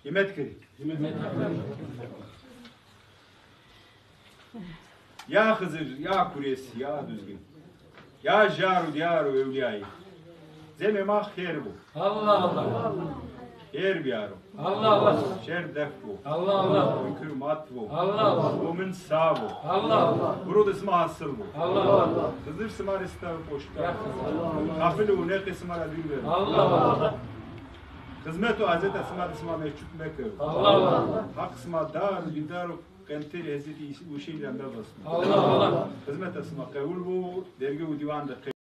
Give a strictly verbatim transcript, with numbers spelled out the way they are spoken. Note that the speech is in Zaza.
Hîmet kirî. Ya Xizir, ya Kurês, ya Duzgin. Ya jar û diyar û ewliyayî. Zemê ma xêr bo. Allah Allah. Xêr biyaro. Allah Allah. Şer def bo. Allah Allah. Mumkir mat bo. Allah Allah. Mumin sa bo. Allah Allah. Gurûdê sima hasil bo. Allah Allah. Xizir sima rê sita û poşta. Xafil û neqê sima ra dûr bero. Allah Allah. Xizmet û azeta sima de sima meçûk mekero. Allah Allah. Haq sima dar û dîdar û qenterê Hezretî Îs-, Uşeyî ra mevesno. Allah Allah. Xizmeta sima qewul bo, dergeh û dîwan de